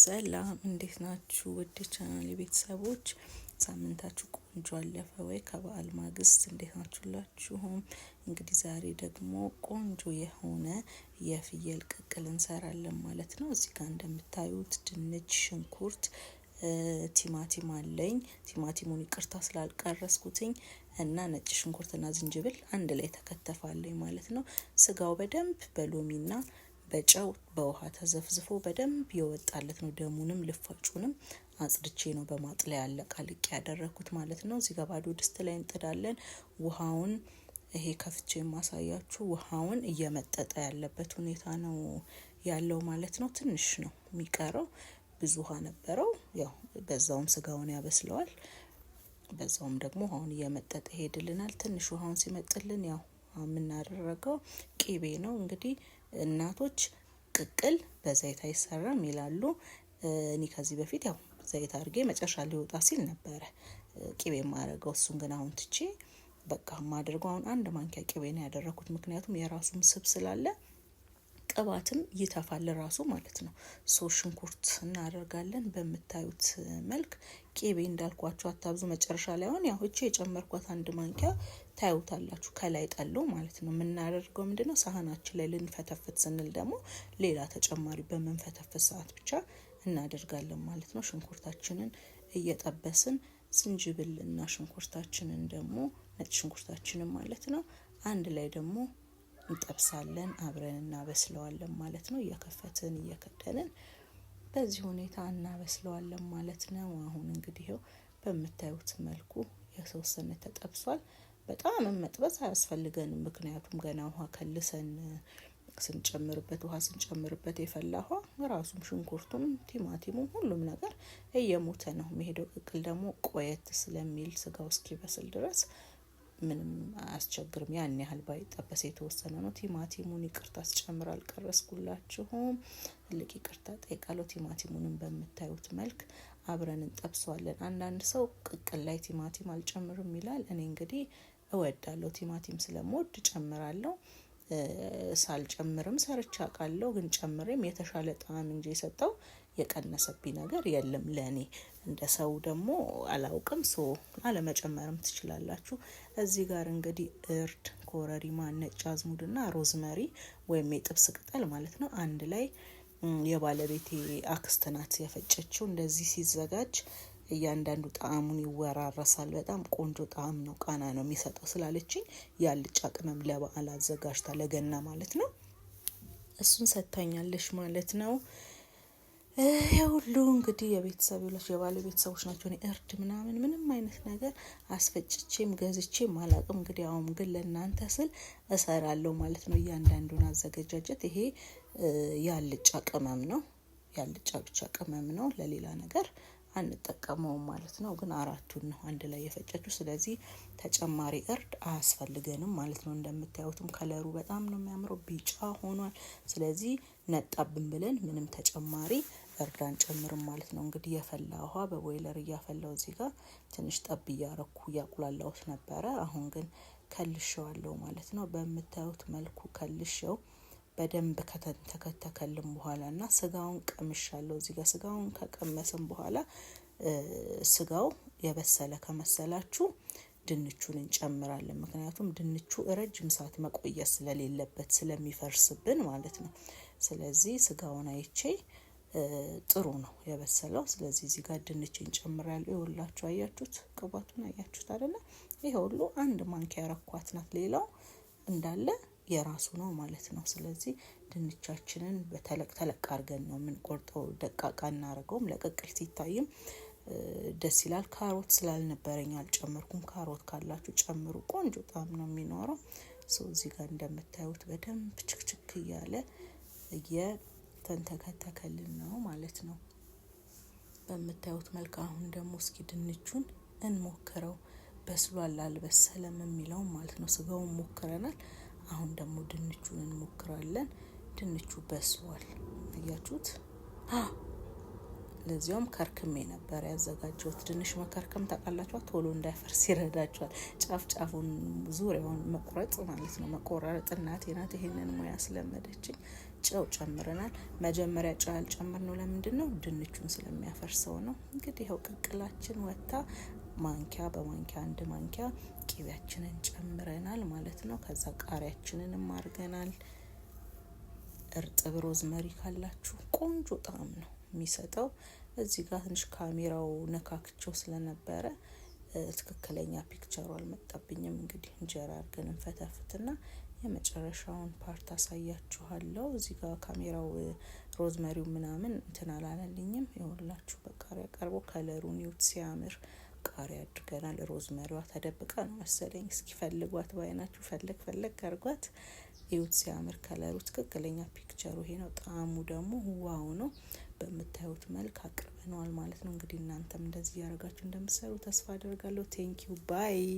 ሰላም እንዴት ናችሁ? ውድ ቻናል ቤተሰቦች ሳምንታችሁ ቆንጆ አለፈ ወይ? ከበዓል ማግስት እንዴት ናችሁላችሁም? እንግዲህ ዛሬ ደግሞ ቆንጆ የሆነ የፍየል ቅቅል እንሰራለን ማለት ነው። እዚህ ጋር እንደምታዩት ድንች፣ ሽንኩርት፣ ቲማቲም አለኝ። ቲማቲሙን ይቅርታ ስላልቀረስኩትኝ እና ነጭ ሽንኩርትና ዝንጅብል አንድ ላይ ተከተፋለኝ ማለት ነው። ስጋው በደንብ በሎሚና በጨው በውሃ ተዘፍዝፎ በደንብ የወጣለት ነው። ደሙንም ልፋጩንም አጽድቼ ነው በማጥለያ አለቃልቄ ያደረኩት ማለት ነው። እዚህ ጋር ባዶ ድስት ላይ እንጥዳለን። ውሃውን ይሄ ከፍቼ የማሳያችሁ ውሃውን እየመጠጠ ያለበት ሁኔታ ነው ያለው ማለት ነው። ትንሽ ነው የሚቀረው፣ ብዙ ውሃ ነበረው። ያው በዛውም ስጋውን ያበስለዋል፣ በዛውም ደግሞ ውሃውን እየመጠጠ ይሄድልናል። ትንሽ ውሃውን ሲመጥልን ያው የምናደረገው ቂቤ ነው እንግዲህ እናቶች ቅቅል በዘይት አይሰራም ይላሉ። እኔ ከዚህ በፊት ያው ዘይት አድርጌ መጨረሻ ሊወጣ ሲል ነበረ ቂቤ የማደርገው። እሱን ግን አሁን ትቼ በቃ የማደርገው አሁን አንድ ማንኪያ ቂቤ ነው ያደረኩት። ምክንያቱም የራሱም ስብ ስላለ ቅባትም ይተፋል ራሱ ማለት ነው። So ሽንኩርት እናደርጋለን በምታዩት መልክ። ቂቤ እንዳልኳችሁ አታብዙ። መጨረሻ ላይ አሁን ያው እቺ የጨመርኳት አንድ ማንኪያ ታዩታላችሁ ከላይ ጠሎ ማለት ነው። የምናደርገው ምንድነው ሳህናችን ላይ ልንፈተፍት ስንል ደግሞ ሌላ ተጨማሪ በምንፈተፍት ሰዓት ብቻ እናደርጋለን ማለት ነው። ሽንኩርታችንን እየጠበስን ዝንጅብል እና ሽንኩርታችንን ደግሞ ነጭ ሽንኩርታችንን ማለት ነው አንድ ላይ ደግሞ እንጠብሳለን አብረን እናበስለዋለን ማለት ነው። እየከፈትን እየከደንን በዚህ ሁኔታ እናበስለዋለን ማለት ነው። አሁን እንግዲህ ይኸው በምታዩት መልኩ የተወሰነ ተጠብሷል። በጣም መጥበስ አያስፈልገንም፣ ምክንያቱም ገና ውሃ ከልሰን ስንጨምርበት ውሃ ስንጨምርበት የፈላ ውሃ ራሱም ሽንኩርቱም ቲማቲሙም ሁሉም ነገር እየሞተ ነው የሚሄደው። ቅቅል ደግሞ ቆየት ስለሚል ስጋው እስኪበስል ድረስ ምንም አያስቸግርም። ያን ያህል ባይጠበስ የተወሰነ ነው። ቲማቲሙን ይቅርታ ስጨምር አልቀረስኩላችሁም፣ ትልቅ ይቅርታ ጠይቃለሁ። ቲማቲሙንም በምታዩት መልክ አብረን እንጠብሰዋለን። አንዳንድ ሰው ቅቅል ላይ ቲማቲም አልጨምርም ይላል። እኔ እንግዲህ እወዳለሁ፣ ቲማቲም ስለምወድ ጨምራለሁ። ሳልጨምርም ሰርቼ አውቃለሁ፣ ግን ጨምሬም የተሻለ ጣዕም እንጂ የሰጠው የቀነሰብኝ ነገር የለም። ለእኔ እንደ ሰው ደግሞ አላውቅም። So አለመጨመርም ትችላላችሁ። እዚህ ጋር እንግዲህ እርድ፣ ኮረሪማ፣ ነጭ አዝሙድና rosemary ወይም የጥብስ ቅጠል ማለት ነው አንድ ላይ የባለቤቴ አክስት ናት የፈጨችው። እንደዚህ ሲዘጋጅ እያንዳንዱ ጣዕሙን ይወራረሳል። በጣም ቆንጆ ጣዕም ነው፣ ቃና ነው የሚሰጠው ስላለችኝ ያልጫ ቅመም ለበዓል አዘጋጅታ ለገና ማለት ነው እሱን ሰጥታኛለሽ ማለት ነው። ይሄ ሁሉ እንግዲህ የቤተሰብ የባለ ቤተሰቦች ናቸው። እኔ እርድ ምናምን ምንም አይነት ነገር አስፈጭቼም ገዝቼም አላቅም። እንግዲህ አሁን ግን ለእናንተ ስል እሰራለሁ ማለት ነው። እያንዳንዱን አዘገጃጀት ይሄ ያልጫ ቅመም ነው። ያልጫ ብቻ ቅመም ነው፣ ለሌላ ነገር አንጠቀመውም ማለት ነው። ግን አራቱን ነው አንድ ላይ የፈጨችው። ስለዚህ ተጨማሪ እርድ አያስፈልገንም ማለት ነው። እንደምታዩትም ከለሩ በጣም ነው የሚያምረው፣ ቢጫ ሆኗል። ስለዚህ ነጣብን ብለን ምንም ተጨማሪ እርድ አንጨምርም ማለት ነው። እንግዲህ የፈላ ውሃ በቦይለር እያፈላው እዚህ ጋር ትንሽ ጠብ እያረኩ እያቁላላሁት ነበረ። አሁን ግን ከልሸዋለሁ ማለት ነው። በምታዩት መልኩ ከልሸው በደንብ ከተንተከተከልን በኋላ እና ስጋውን ቀምሻለሁ። እዚህ ጋር ስጋውን ከቀመስን በኋላ ስጋው የበሰለ ከመሰላችሁ ድንቹን እንጨምራለን። ምክንያቱም ድንቹ ረጅም ሰዓት መቆየት ስለሌለበት ስለሚፈርስብን ማለት ነው። ስለዚህ ስጋውን አይቼ ጥሩ ነው የበሰለው። ስለዚህ እዚህ ጋር ድንች እንጨምራለሁ። ይኸውላችሁ አያችሁት፣ ቅባቱን አያችሁት አይደለ? ይሄ ሁሉ አንድ ማንኪያ ረኳት ናት። ሌላው እንዳለ የራሱ ነው ማለት ነው። ስለዚህ ድንቻችንን በተለቅ ተለቅ አድርገን ነው የምንቆርጠው፣ ደቃቃ እናደርገውም። ለቅቅል ሲታይም ደስ ይላል። ካሮት ስላልነበረኝ አልጨመርኩም። ካሮት ካላችሁ ጨምሩ፣ ቆንጆ ጣዕም ነው የሚኖረው። So እዚህ ጋር እንደምታዩት በደንብ ችክችክ እያለ እየተንተከተከልን ነው ማለት ነው በምታዩት መልክ። አሁን ደግሞ እስኪ ድንቹን እንሞክረው በስሏል አልበሰለም የሚለው ማለት ነው። ስጋውን ሞክረናል። አሁን ደግሞ ድንቹን እንሞክራለን። ድንቹ በስሏል፣ አያችሁት? ለዚያውም ከርክሜ ነበር ያዘጋጀሁት። ድንች መከርከም ታውቃላችኋ፣ ቶሎ እንዳይፈርስ ይረዳችኋል። ጫፍ ጫፉን ዙሪያውን መቁረጥ ማለት ነው፣ መቆራረጥ። እናቴ ናት ይሄንን ሙያ ስለመደችኝ። ጨው ጨምረናል። መጀመሪያ ጨው ያልጨመርነው ለምንድን ነው? ድንቹን ስለሚያፈርሰው ነው። እንግዲህ ይኸው ቅቅላችን ወጥታ ማንኪያ በማንኪያ አንድ ማንኪያ ቂቤያችንን ጨምረናል ማለት ነው። ከዛ ቃሪያችንንም አድርገናል። እርጥብ rosemary ካላችሁ ቆንጆ ጣዕም ነው የሚሰጠው። እዚህ ጋር ትንሽ ካሜራው ነካክቸው ስለነበረ ትክክለኛ picture ኡ አልመጣብኝም። እንግዲህ እንጀራ አድርገን እንፈተፍትና የመጨረሻውን part አሳያችኋለሁ። እዚህ ጋር ካሜራው rosemary ው ምናምን እንትን አላለልኝም። ይኸውላችሁ በቃሪያ ቀርቦ color ኡን ይዩት ሲያምር ቃሪያ አድርገናል። Rosemary ዋ ተደብቃ ነው መሰለኝ። እስኪ ፈልጓት ባይናችሁ ፈለግ ፈለግ አድርጓት እዩት ሲያምር color ኡ ትክክለኛ picture ኡ ይሄ ነው። ጣዕሙ ደግሞ wow ነው። በምታዩት መልክ አቅርበነዋል ማለት ነው። እንግዲህ እናንተም እንደዚህ እያደረጋችሁ እንደምትሰሩ ተስፋ አደርጋለሁ። Thank you, bye.